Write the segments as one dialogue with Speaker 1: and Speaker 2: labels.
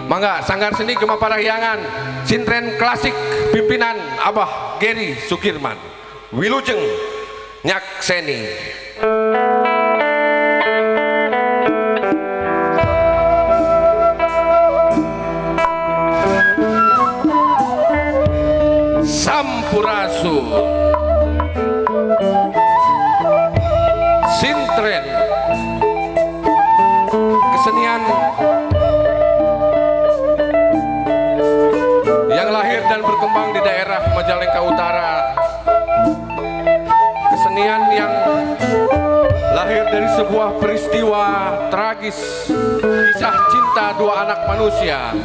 Speaker 1: Mangga Sanggar Seni Gema Parahyangan Sintren Klasik pimpinan Abah Geri Sukirman. Wilujeng nyakseni. Sampurasun. Sintren, kesenian yang lahir dan berkembang di daerah Majalengka Utara, kesenian yang lahir dari sebuah peristiwa tragis, kisah cinta dua anak manusia.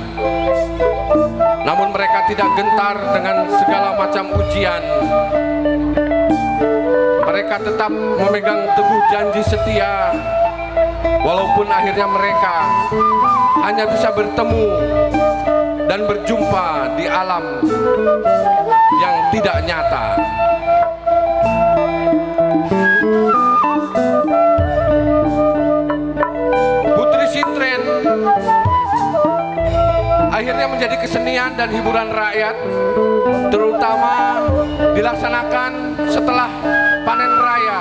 Speaker 1: Namun mereka tidak gentar dengan segala macam ujian. Mereka tetap memegang teguh janji setia, walaupun akhirnya mereka hanya bisa bertemu dan berjumpa di alam yang tidak nyata. Putri Sintren akhirnya menjadi kesenian dan hiburan rakyat, terutama dilaksanakan setelah panen raya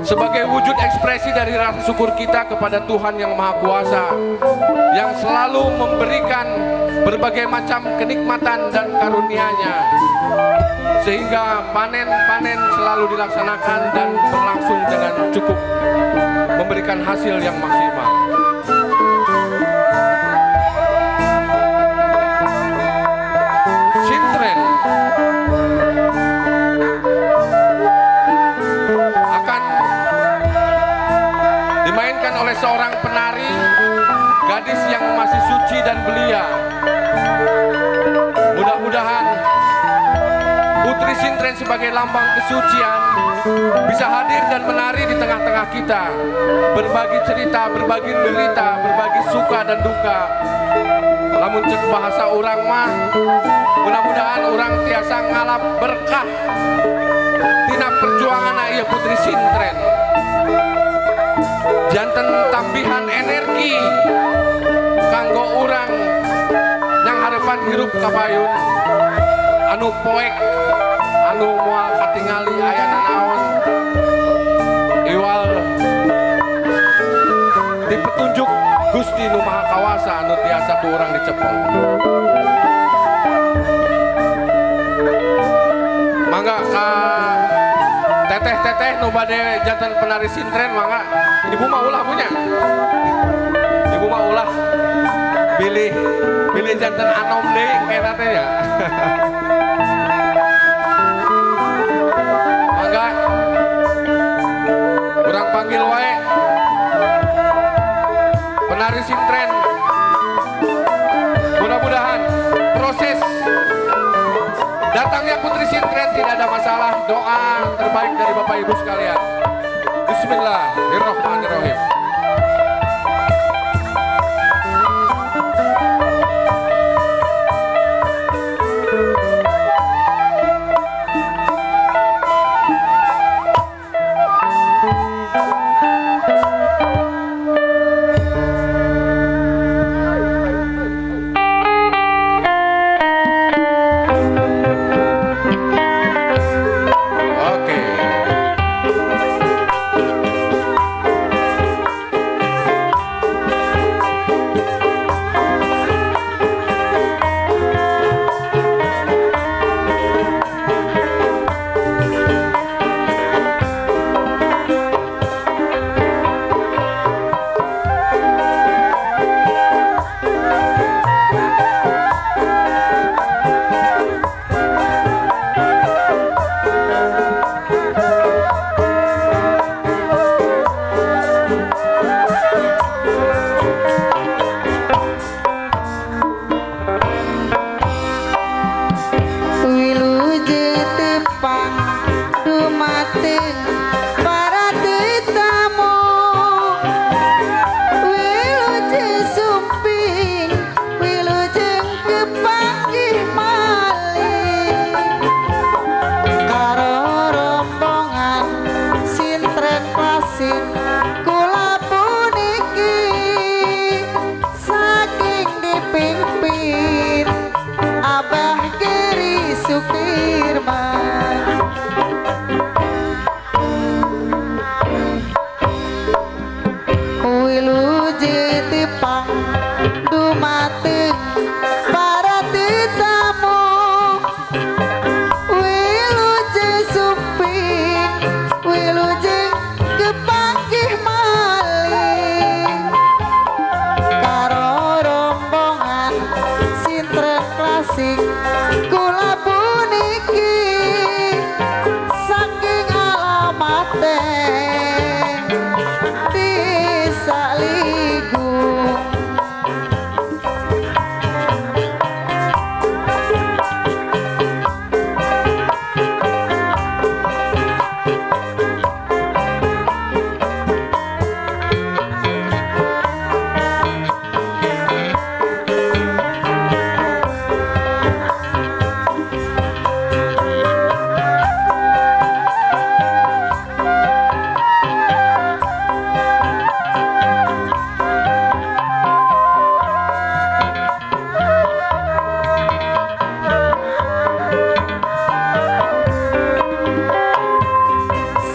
Speaker 1: sebagai wujud ekspresi dari rasa syukur kita kepada Tuhan Yang Maha Kuasa yang selalu memberikan berbagai macam kenikmatan dan karunia-Nya, sehingga panen-panen selalu dilaksanakan dan berlangsung dengan cukup memberikan hasil yang maksimal. Sintren akan dimainkan oleh seorang penari gadis yang masih suci dan belia. Mudah-mudahan Putri Sintren sebagai lambang kesucian bisa hadir dan menari di tengah-tengah kita, berbagi cerita, berbagi derita, berbagi suka dan duka. Lamun cek bahasa urang mah, mudah-mudahan urang tiasa ngalap berkah tina perjuangan ieu Putri Sintren. Janten tambihan energi kanggo urang yang harapan hirup kapayun anu poek anu moal katingali aya nanaon iwal di petunjuk Gusti Nu Maha Kawasa anu tiasa ku urang dicepeng. Mangga ka teteh-teteh nu bade janten penari sintren, mangga. Ibu mah ulah punya. Ibu mah ulah bilih bilih janten anom deui kayakna teh ya. Mangga urang panggil wae penari sintren. Mudah-mudahan proses datangnya Putri Sintren tidak ada masalah. Doa terbaik dari Bapak Ibu sekalian. Bismillahirrahmanirrahim. Oke.
Speaker 2: Mas. Wilujeng tepang dumateng para tetamu, wilujeng sumping, wilujeng kepanggih malih karo rombongan sintren klasik kula puniki saking alamate Desa Ligu.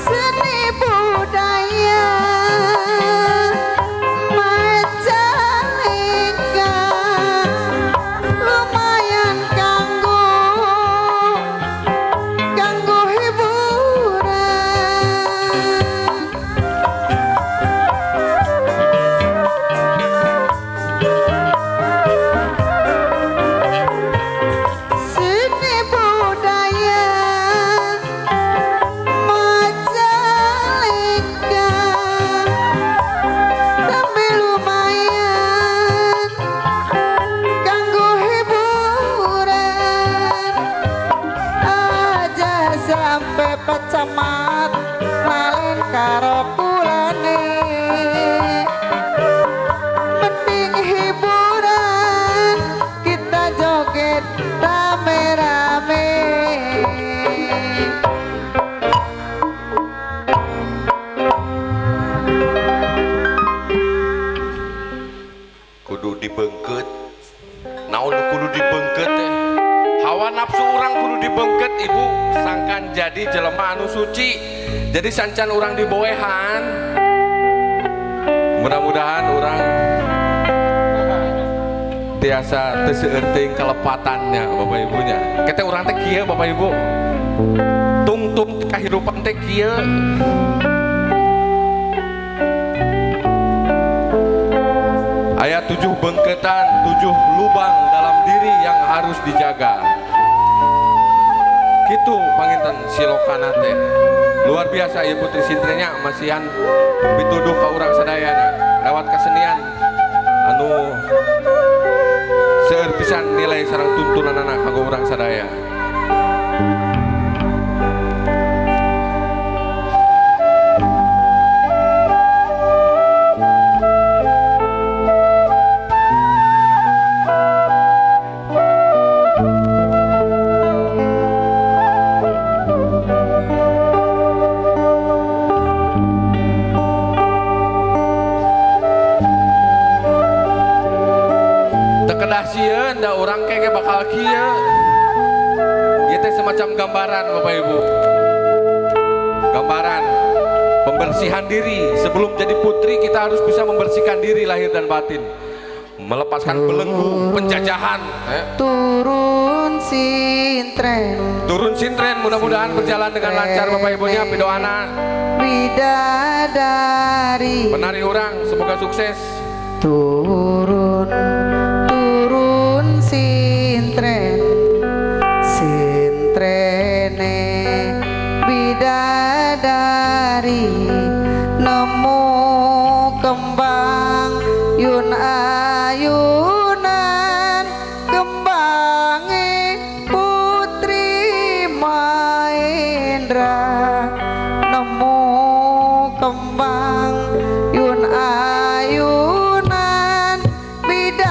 Speaker 2: Seni budaya Majalengka lumayan kanggo kanggo hiburan. Seni budaya Majalengka tapi lumayan kanggo hiburan. Aja sampai Pak Camat lalen karo kulane, mending hiburan kita joget rame-rame.
Speaker 1: Kudu dibengket. Naon kudu dibengket teh? Hawa nafsu urang kudu dibengket ibu, sangkan jadi jelema anu suci. Jadi sancan urang diboehan. Mudah-mudahan urang tiasa teu seueur teuing kelepatannya Bapak Ibunya. Kete urang teh kieu Bapak Ibu. Tungtung kahirupan teh kieu. Ayat 7 bengketan, 7 lubang dalam diri yang harus dijaga. Gitu panginten silokana teh. Luar biasa ya putri sintrenya masihan pituduh ka urang sadayana lewat kesenian anu seueur pisan nilai sareng tuntunanana kanggo urang sadaya. Tekedah sieun da urang kege bakal kieu. Ieu teh semacam gambaran Bapak Ibu. Gambaran pembersihan diri. Sebelum jadi putri kita harus bisa membersihkan diri lahir dan batin. Melepaskan belenggu penjajahan.
Speaker 2: Turun sintren.
Speaker 1: Turun sintren mudah-mudahan berjalan dengan lancar Bapak Ibunya, pidoana.
Speaker 2: Bidadari.
Speaker 1: Penari urang semoga sukses.
Speaker 2: Turun turun sintren, sintrene bidadari nemu kembang yun ayunan kembange putri Mahendra nemu kembang yun ayunan bidadari.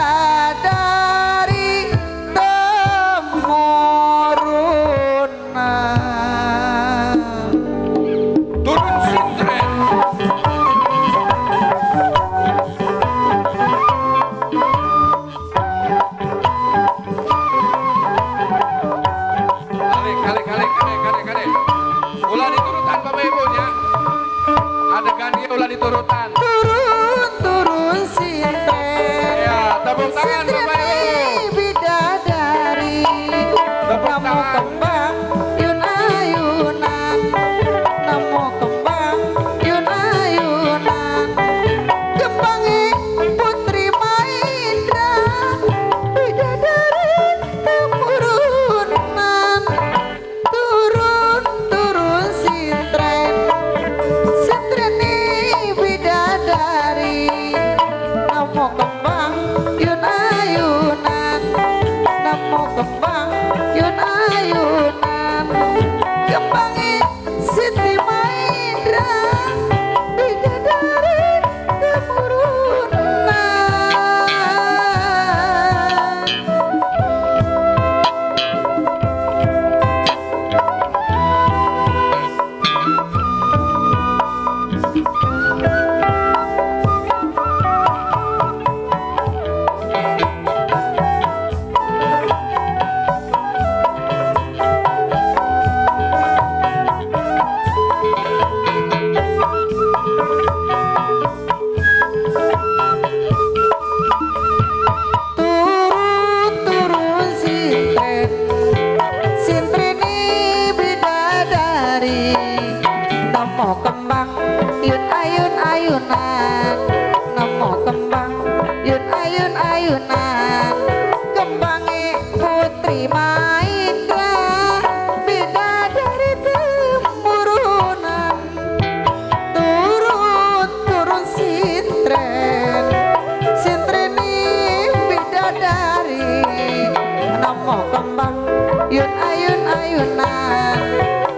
Speaker 2: Namo kembang yun ayun ayunan,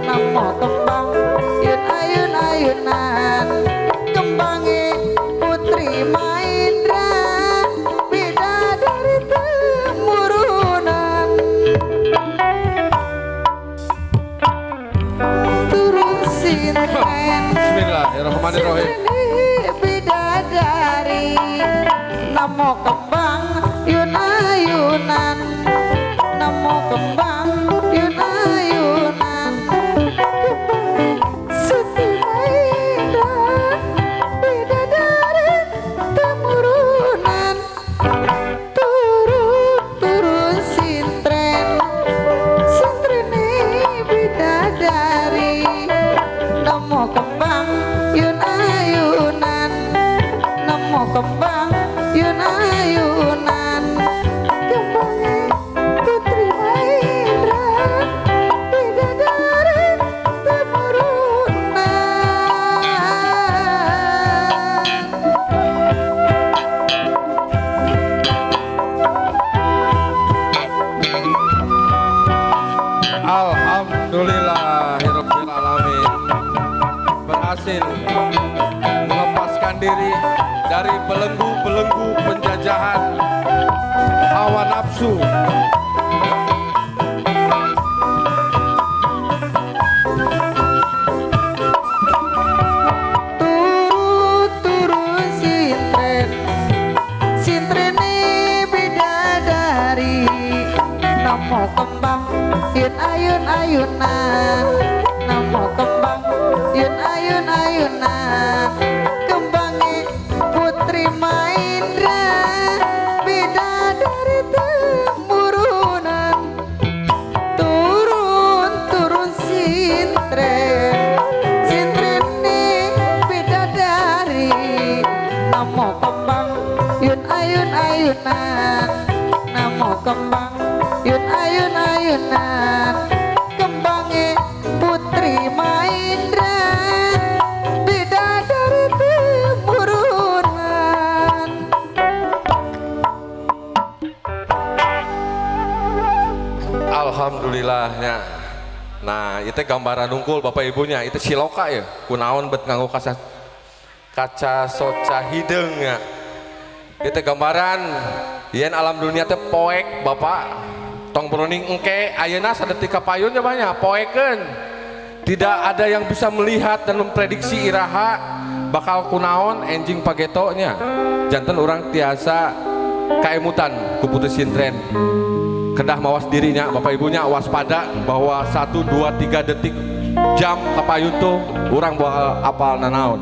Speaker 2: namo kembang yun ayun ayunan. Kembange Putri Mahendra bidadari temurunan. Turun sintren,
Speaker 1: Bismillahirrahmanirrahim.
Speaker 2: Bidadari, namo kembang yun ayunan, namo kembang yun ayunan. Kembang Siti Mahendra bidadari temurunan. Turun turun sintren, sintrene bidadari, namo kembang yun ayunan, namo kembang yun ayunan. Kembange Putri Mahendra bidadari temurunan.
Speaker 1: Alhamdulillahirabbil alamin. Berhasil melepaskan diri dari belenggu-belenggu penjajahan hawa nafsu.
Speaker 2: Turun turun sintren, sintrene bidadari, namo kembang yun ayun ayunan, namo kembang yun ayun ayunan. Kembange Putri Mahendra bidadari temurunan. Turun turun sintren, sintrene bidadari, namo kembang yun ayun ayunan, namo kembang yun ayun ayunan. Kembange Putri Mahendra bidadari temurunan.
Speaker 1: Alhamdulillahnya. Nah, itu gambaran nungkul bapak ibunya, itu siloka ya. Kunaon bet nganggo kaca kaca soca hideung ya. Itu gambaran yen alam dunia teh poek bapak. Tong beroning engke ayeuna sadetik kapayun ya banyak poekeun. Tidak ada yang bisa melihat dan memprediksi iraha bakal kunaon enjing pageto nya. Janten urang tiasa kaemutan ku Putri Sintren. Kedah mawas dirinya bapak ibunya, waspada bahwa 1 2 3 detik jam kapayun tuh urang bakal apal nanaon.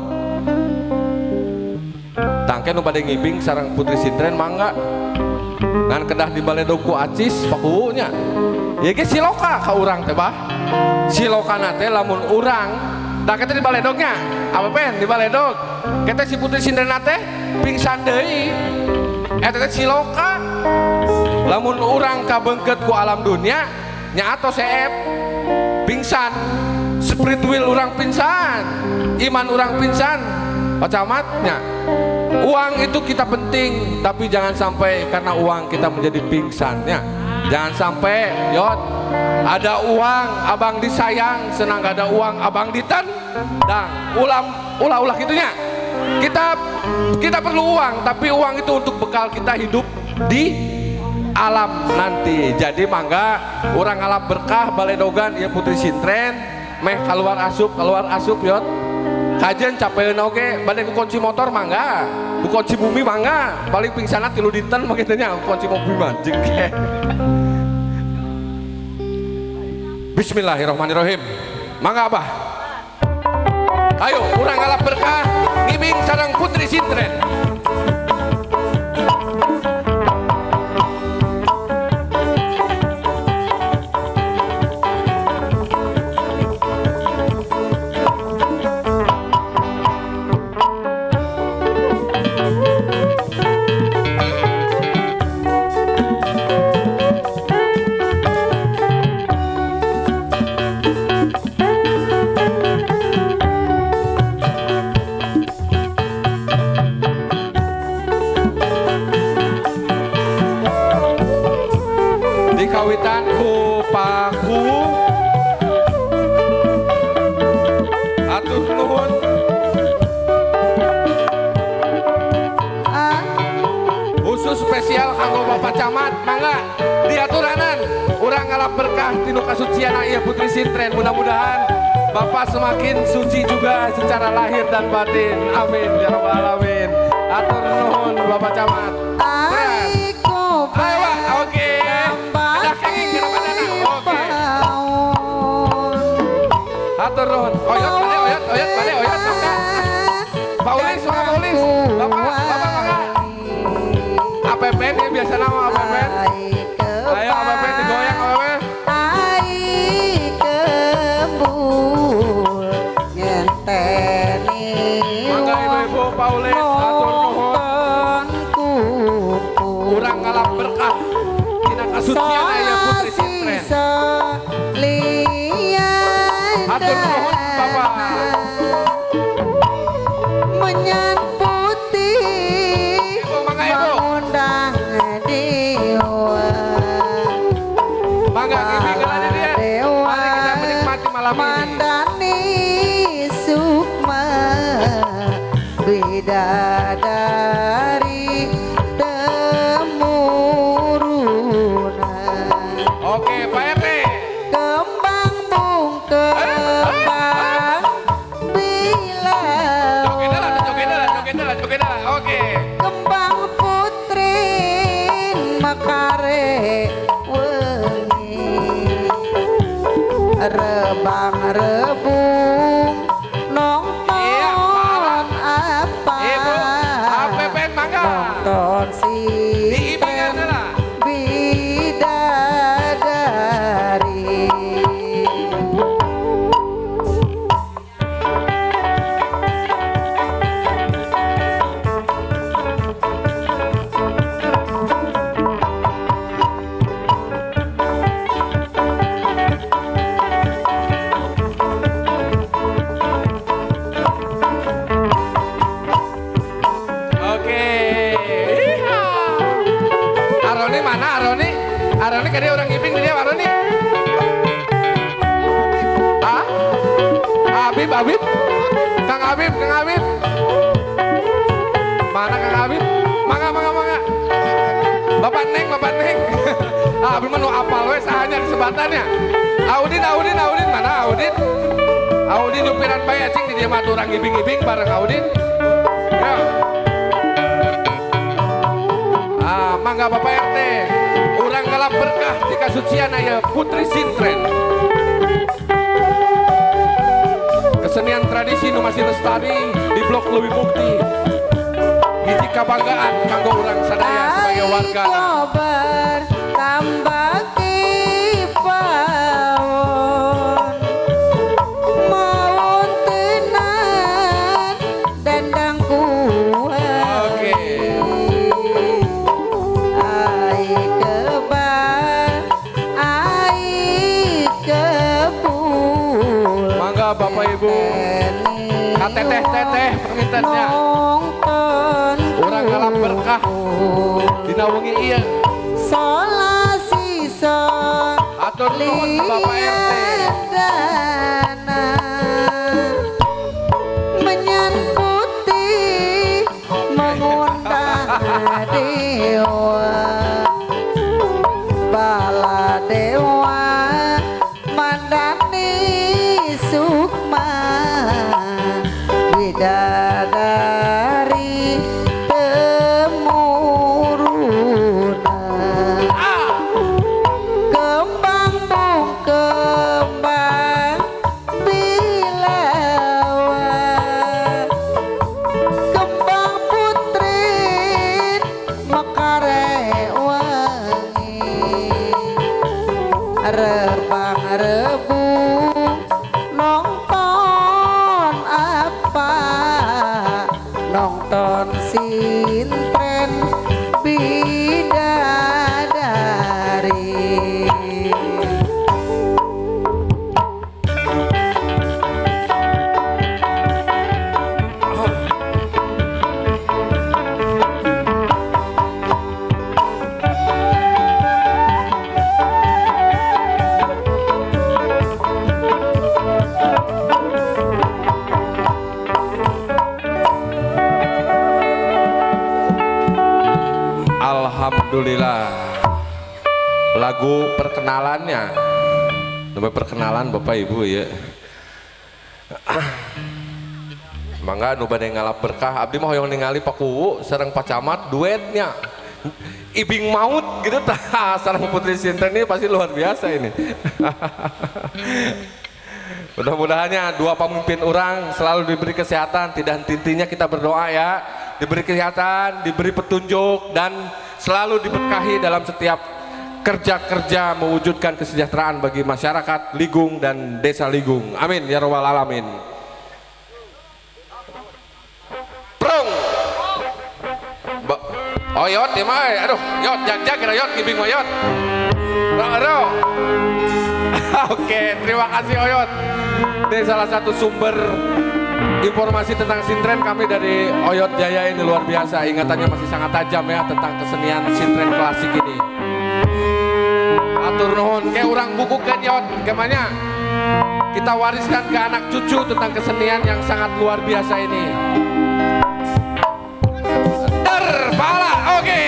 Speaker 1: Tangke nu bade ngibing sareng Putri Sintren mangga. Ngan kedah dibaledog ku acis pakuwu nya. Ieu ge siloka ka urang teh bah. Silokana teh lamun urang tah kita dibaledognya. Apa pen dibaledog? Kita si Putri Sintren teh pingsan deui. Eta teh siloka. Lamun urang kabeungkeut ku alam dunia nya atos seep pingsan, spiritual urang pingsan, iman urang pingsan. Pak Camatnya, uang itu kita penting, tapi jangan sampai karena uang kita menjadi pingsannya. Jangan sampai yot ada uang abang disayang, senang gak ada uang abang ditendang. Ulah-ulah gitunya. Kita perlu uang, tapi uang itu untuk bekal kita hidup di alam nanti. Jadi mangga urang ngalap berkah baledogan ya Putri Sintren meh keluar asup yot. Kajen capeun oge bade ku kunci motor mangga, ku kunci bumi mangga, paling pingsana 3 dinten mah kitu nya ku kunci mobil mah jeung. Bismillahirrahmanirrahim. Mangga Abah. Ayo urang ngalap berkah ngibing sareng Putri Sintren. Dikawitan ku Paku. Atur nuhun. Khusus spesial kanggo Bapak Camat, mangga diaturanan urang ngalap berkah tinu kasucian ieu Putri Sintren. Mudah-mudahan Bapak semakin suci juga secara lahir dan batin. Amin ya rabbal alamin. Atur nuhun Bapak Camat. Ayo Pak, oke. Ada kenging kenapa dana? Oke. Atur nuhun. Oyot bade oyot, oyot bade oyot mangga. Pak Ulis, mangga Pak Ulis. Bapak, Bapak mangga. APBN ini biasa nama APBN. Ayo APBN digoyang APBN.
Speaker 2: Ai kembul ngenteni.
Speaker 1: Mangga ibu-ibu Pak Ulis, atur nuhun. Urang ngalap berkah tina kasucian aya Putri Sintren. Atur nuhun Bapak.
Speaker 2: Menyan putih
Speaker 1: Ibu mangga ibu.
Speaker 2: mengundang dewa.
Speaker 1: Mangga ngibing heula di dieu. Mari kita menikmati malam ini.
Speaker 2: Mandani sukma bidadari temuruna.
Speaker 1: Oke, Pak RT.
Speaker 2: Kembang bung kembang bila
Speaker 1: Joget lah, joget lah, joget lah, joget lah. Oke.
Speaker 2: kembang putri mekare wengi rebang rebung nonton
Speaker 1: Iya, Pak.
Speaker 2: apa
Speaker 1: Ibu, APBN mangga.
Speaker 2: nonton
Speaker 1: Diibingan
Speaker 2: sintren
Speaker 1: heula.
Speaker 2: bidadari.
Speaker 1: Oke. Iha. Aroni mana Aroni? Aroni kadi orang ngibing di dia Aroni. Ah? Habib, Habib? Kang Habib, Kang Habib. Mana Kang Habib? Mangga, mangga, mangga. Bapak Neng, Bapak Neng. Ah, Habib mah nu apal we sahanya disebatannya. Audin, Audin, Audin, mana Audin? Audin nyupiran bae acing di dia mah atuh urang ngibing-ngibing bareng Audin. Ya. Ah, mangga Bapak RT. Urang ngalap berkah di kasucian aya Putri Sintren. Kesenian tradisi nu masih lestari di Blok Leuwi Mukti. Hiji kabanggaan kanggo urang sadaya sebagai warga.
Speaker 2: Ai kobar tambah kipaon mawon tenan dendang kuat.
Speaker 1: Oke.
Speaker 2: Ai kebar ai kebul
Speaker 1: Mangga Bapak Ibu. Kateteh-teteh pengintennya.
Speaker 2: nonton
Speaker 1: Urang ngalap berkah dina wengi ieu.
Speaker 2: Solasi
Speaker 1: Atur nuhun Bapak RT.
Speaker 2: liandana menyan putih mengundang dewa bala dewa mandani sukma bidadari temuruna.
Speaker 1: Ah,
Speaker 2: Kembang bung kembang bilawa kembang putri mekare wangi rebang rebung nonton apa nonton sintren bidadari.
Speaker 1: Lagu perkenalannya. Namanya perkenalan Bapak Ibu ya. Mangga nu bade ngalap berkah, abdi mah hoyong ningali Pak Kuwu sareng Pak Camat duetnya. Ibing maut gitu tah sareng Putri Sintren ini pasti luar biasa ini. Mudah-mudahannya dua pemimpin orang selalu diberi kesehatan, tidak henti-hentinya kita berdoa ya, diberi kesehatan, diberi petunjuk dan selalu diberkahi dalam setiap kerja-kerja mewujudkan kesejahteraan bagi masyarakat Ligung dan Desa Ligung. Amin ya robbal alamin. Prung. Oyot ya mah, aduh, yot jag-jag kira yot ngibing oyot. Ro. Oke, terima kasih Oyot. Ini salah satu sumber informasi tentang sintren kami dari Oyot Jaya ini luar biasa. Ingatannya masih sangat tajam ya tentang kesenian sintren klasik ini. Atur nuhun, kayak orang bukukeun Yot, kemana? Kita wariskan ke anak cucu tentang kesenian yang sangat luar biasa ini. Terpala, oke.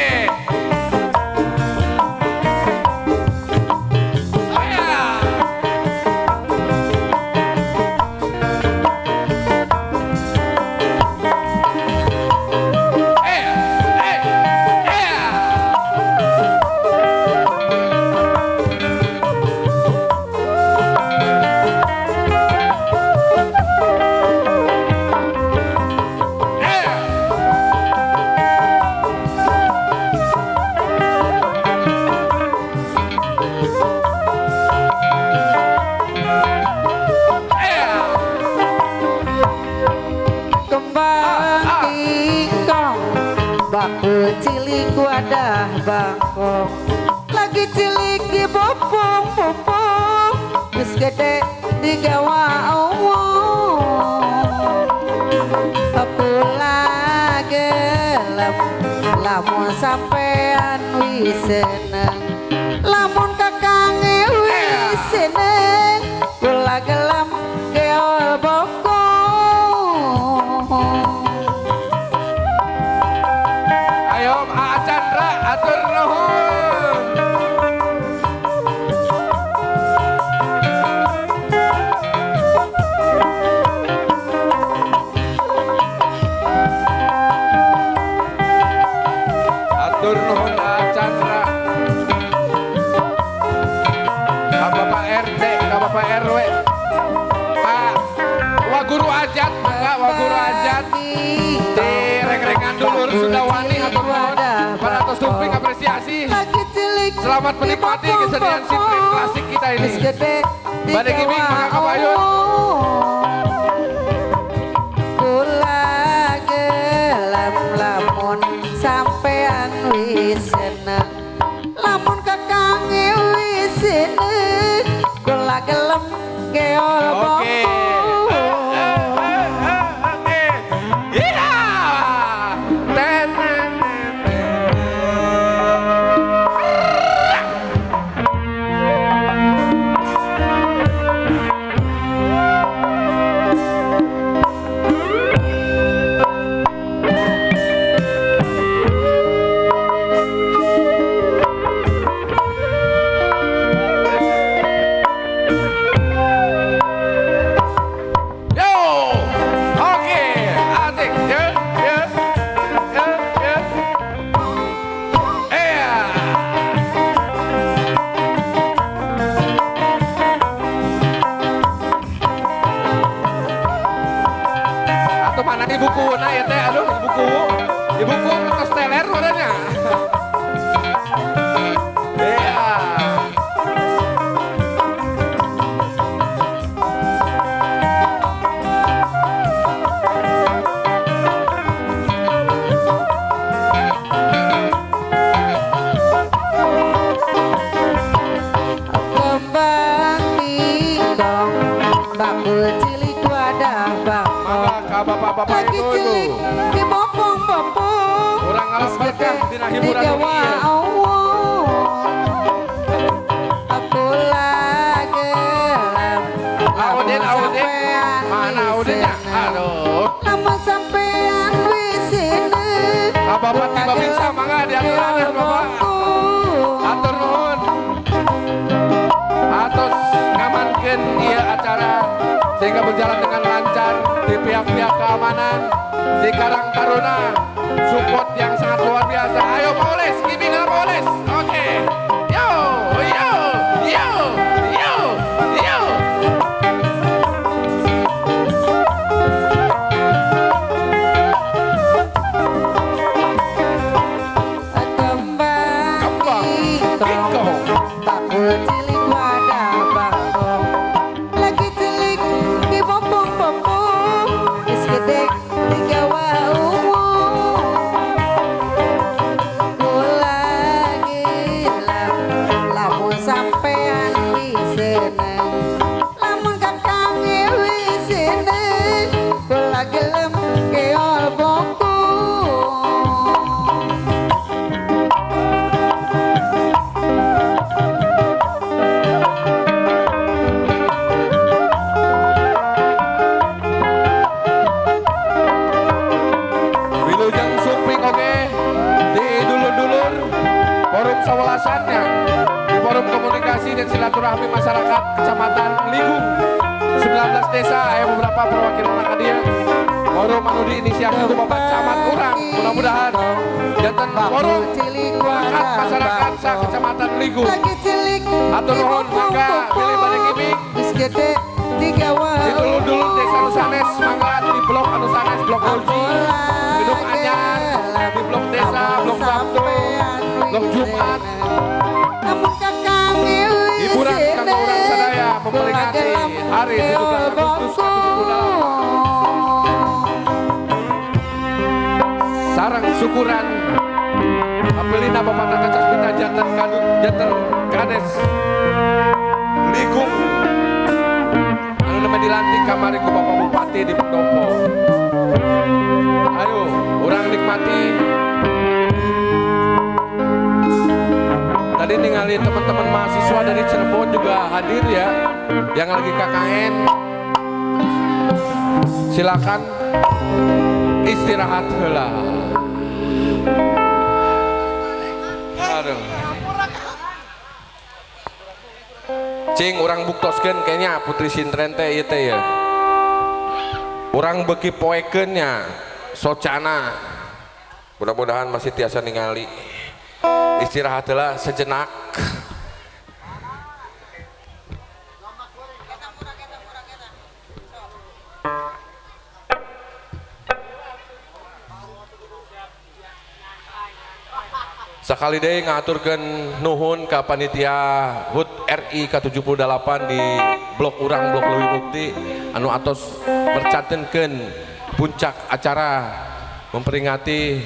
Speaker 2: Cilik wadah bangkong, lagi cilik dibopong-bopong, geus gede digawa wong. Pula gelem lamun sampean wis seneng, lamun kakange wis seneng, kula gelem geol bokong.
Speaker 1: Ayo A Chandra atur nuhun. Atur nuhun A Chandra. Ka Bapak RT, ka Bapak RW. Pak Waguru Ajat, mangga Waguru Ajat. Reng-rengan dulur sudah wani atur nuhun. Para atas sumping apresiasi. Selamat menikmati kesenian sintren klasik kita ini. Bade giming mangga kabayun.
Speaker 2: Kula gelem lamun sampean wis seneng, lamun kakange wis seneng, kula gelem geol bokong.
Speaker 1: Oke. Ibu nah ya teh, aduh ibuku atas teler warnanya. Iya.
Speaker 2: Kembang tingkong, bakul cilik wadah bangkong.
Speaker 1: Bapak-bapak
Speaker 2: lagi cilik dibopong-bopong,
Speaker 1: urang ngalap berkah dina hiburan
Speaker 2: digawa wong. Pula gelem
Speaker 1: Audin, Audin, mana Audinnya? Aduh,
Speaker 2: lamun sampean wis seneng,
Speaker 1: Bapak tiba bisa mangga diaturanan Bapak. Atur nuhun. ngalancarkeun ieu acara sehingga berjalan dengan lancar di pihak-pihak keamanan di Karang Taruna, support yang sangat luar biasa. Ayo Paules, gimana Paules? Oke. Yo, yo, yo, yo, yo.
Speaker 2: Kembang
Speaker 1: Kembang
Speaker 2: kingkong, bakul cilik wadah bakong. Lagi cilik dipompong-pompong, wis gede digawa umum. Kula gelem lamun sampean wis seneng, lamun kakange wis seneng, kula gelem keol bongko.
Speaker 1: Wilujeng Sumping oke di dulur-dulur forum sawelasannya di forum komunikasi dan silaturahmi masyarakat Kecamatan Ligung 19 desa, ayo beberapa perwakilan anak dia forum anu diinisiasi ku Bapak Camat urang, mudah-mudahan janten forum melekat masyarakat sa Kecamatan Ligung.
Speaker 2: Lagi cilik
Speaker 1: Hatur nuhun, mangga bilih bade ngiming.
Speaker 2: Wis gede digawa
Speaker 1: di dulur-dulur desa nu sanes mangga di blok anu sanes blok Oji Gedung Anyar di blok desa, blok Sabtu, blok Jumat. Hiburan kanggo urang sadaya memperingati hari 17 Agustus 78. Sareng syukuran kapilihna Bapak Tata Caspita janten kadut janten kades Ligung anu nembe dilantik kamari ku Bapak Bupati di Pendopo. Ayo, urang nikmati. Tadi ningali teman-teman mahasiswa dari Cirebon juga hadir ya, yang lagi KKN. Silakan istirahat heula. Aduh. Cing urang buktoskeun kayaknya Putri Sintren teh ieu teh ya. Urang beuki poekeun nya socana. Mudah-mudahan masih tiasa ningali. Istirahat heula sejenak. Sakali deui ngaturkeun nuhun ka panitia HUT RI ke-78 di blok urang blok Leuwi Mukti anu atos mercantenkeun puncak acara memperingati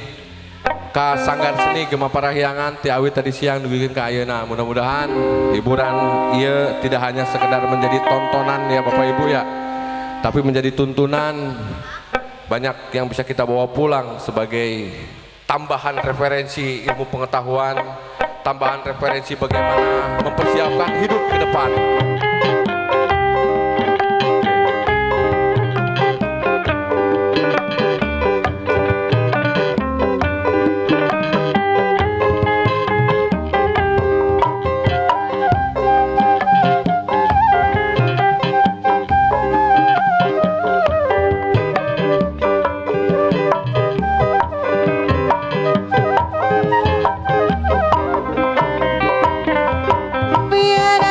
Speaker 1: ka Sanggar Seni Gema Parahyangan ti awit tadi siang dugikeun ka ayeuna. Mudah-mudahan hiburan ieu tidak hanya sekedar menjadi tontonan ya Bapak Ibu ya, tapi menjadi tuntunan banyak yang bisa kita bawa pulang sebagai tambahan referensi ilmu pengetahuan, tambahan referensi bagaimana mempersiapkan hidup ke depan.
Speaker 2: Biar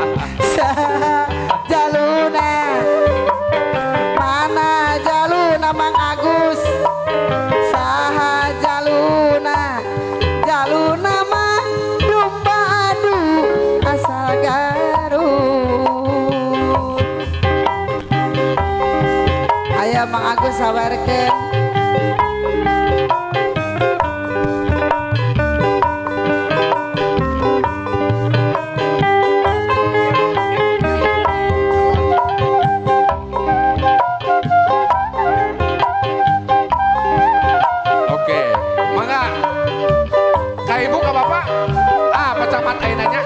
Speaker 2: Saha jaluna, mana jaluna Mang Agus, saha jaluna, jaluna mah domba adu asal Garut. Aya Mang Agus sabarkeun.
Speaker 1: Oke, mangga. Ka ibu ka bapak. Ah, Pak Camat ayeuna nya.